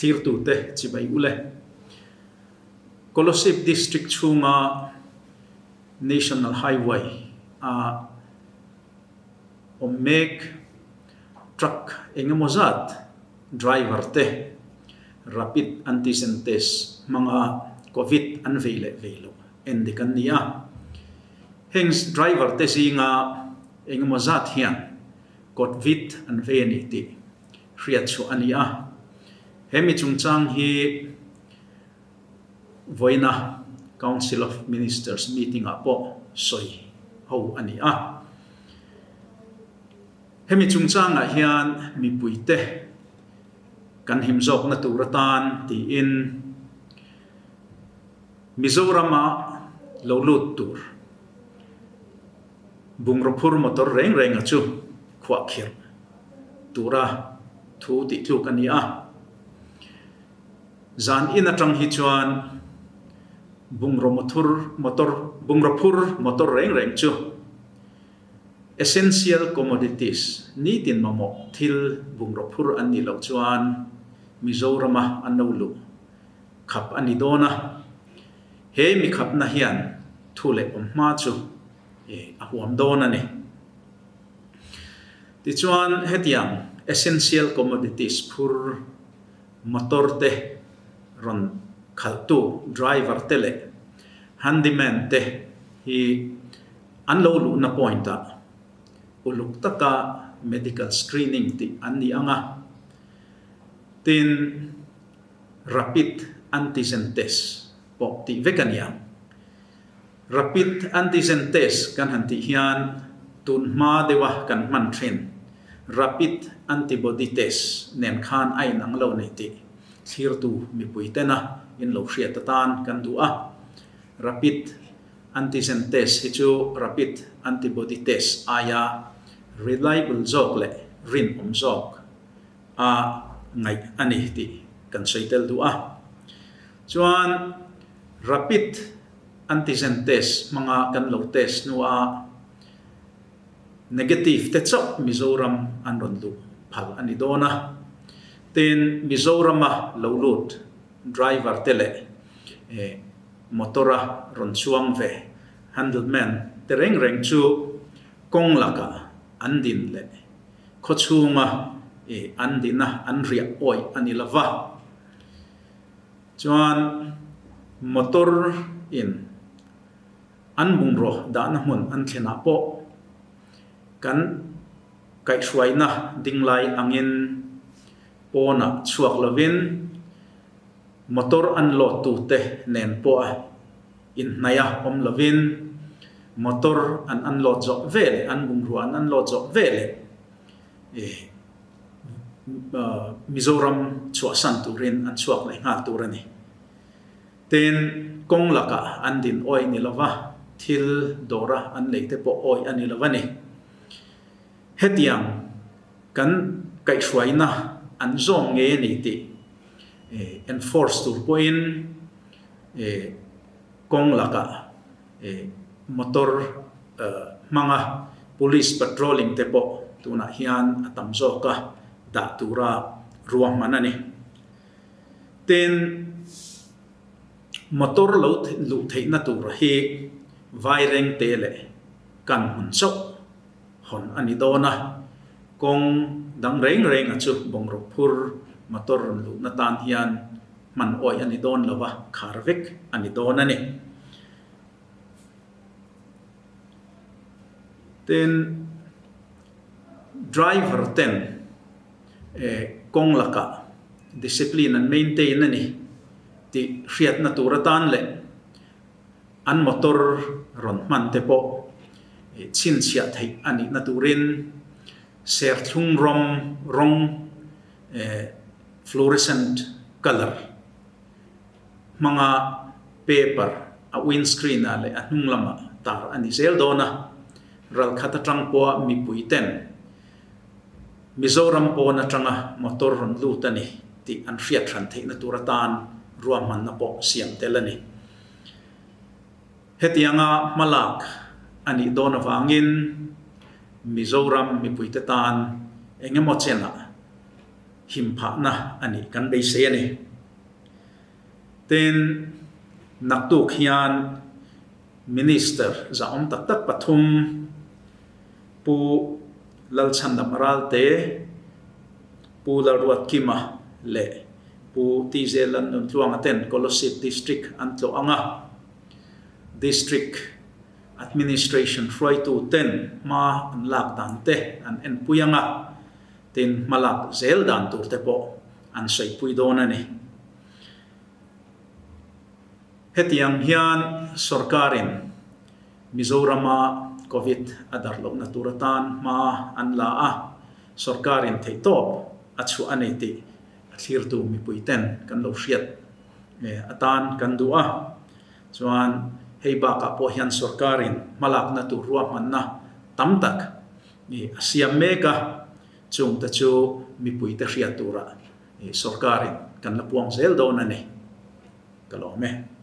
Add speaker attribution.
Speaker 1: Thlirtute chibai ule. Kolasib District chhunga National Highway a awm mek truck engemaw zat driver te rapid antigen test hmanga Covid an vei leh vei loh en dik an ni a. Heng driver te zinga engemaw zat hian Covid an vei a ni tih hriat chhuah a ni a. He mi chungchang hi vawiina Council of Ministers meeting ah pawh sawi ho a ni a. Hemi chungchangah hian mipuite kan him zawkna tur atan tiin Mizorama lo lut tur bungraw phur motor reng renga chu khuahkhirh tura thu tih tluk a ni a. Zan in atang hi chuan bungraw motor motor bungraw phur motor reng reng chu Essential commodities, nitin mamawh thil bungraw phur an nih loh chuan Mizorama an lo luh khap a ni dawn a. He mi khapna hian thu leh awm hma chu a huam dawn a ni. Tichuan hetiang essential commodities phur motor te rawn khalhtu driver te leh handyman te hi An lo luhna point ah uluk taka medical screening tih an ni ang a, tin rapid antigen test pawh tih vek a ni ang. Rapid antigen test kan han tih hian tun hma deuha kan hman thin rapid antibody test nen khan a inang lo nei tih thlirtu mipui tena in lo hriat atan kan duh a. Rapid Antigen test hi chu rapid antibody test aia reliable zawk leh rinawm zawk a ngaih a ni tih kan sawi tel duh a. Chuan rapid antigen test hmanga kan lo test hnua negative te chauh Mizoram an rawn luh phal a ni dawn a. Tin, Mizorama lo lut driver te leh Motor-a rawn chuang ve handleman te reng reng chu kawng lakah an din leh khawchhunga an dina an riah awih a ni lo va. Chuan motor in an bungraw dahna hmun an thlenah pawh kan kaihhruaina dinglai angin pawnah chhuak lovin Motor an load tute nen pawh a inhnaih a awm lovin motor an unload zawh veleh an bungrua an unload zawh veleh ih Mizoram chhuahsan turin an chhuak leh nghal tur a ni. Tin, kawng lakah an din awih ni lova, thil dawra an lei te pawh awih a ni lo a ni. Hetiang kan kaihhruaina an zawm ngei a ni tih enforce tur pawhin kawng lakah motor hmanga police patrolling te pawh tunah hian a tam zawk a dah tura ruahman a ni. Tin, motor lo luh theihna tur hi Vairengte leh Kanhmun chauh hawn a ni dawn a, kawng dang reng reng a chu bungraw phur motor rawn luhna tan hian hman awih a ni dawn lo a, khar vek a ni dawn a ni. Tin, driver ten kawng lakah discipline an maintain a ni tih hriatna tur atan leh An motor rawn hman te pawh chhinchhiah theih a nihna turin serthlum rawng rawng fluorescent colour hmanga paper a windscreen ah leh a hnung lamah tar a ni zel dawn a. Ralkhat atang pawha mipui ten Mizoram pawn atanga motor rawn lut a ni tih an hriat hran theihna tur atan ruahmanna pawh siam tel a ni. Hetianga hmalak a nih dawn avangin Mizoram mipuite tan engemaw chenah him phahna a nih kan beisei a ni. Tin, naktuk hian Minister zahawm tak tak pathum Pu Lalchhandam Ralte, Pu Lalruatkima leh Pu TJ Lalnuntluanga ten Kolasib District an tlawh ang a, District Administration hruaitu ten hma an lak dan te an enpui ang a, tin hma lak zel dan tur te pawh an sawipui dawn a ni. Hetiang hian sorkarin Mizorama Covid a darh lohna tur atan hma an la a, sorkarin theihtawp a chhuah a ni tih a thlirtu mipui ten kan lo hriat atan kan duh a. Chuan hei bakah pawh hian sorkarin hmalakna tur ruahmanna tam tak a siam mek a, chungte chu mipuite hriat turah sorkarin kan la puang zel dawn a ni. Ka lawm e.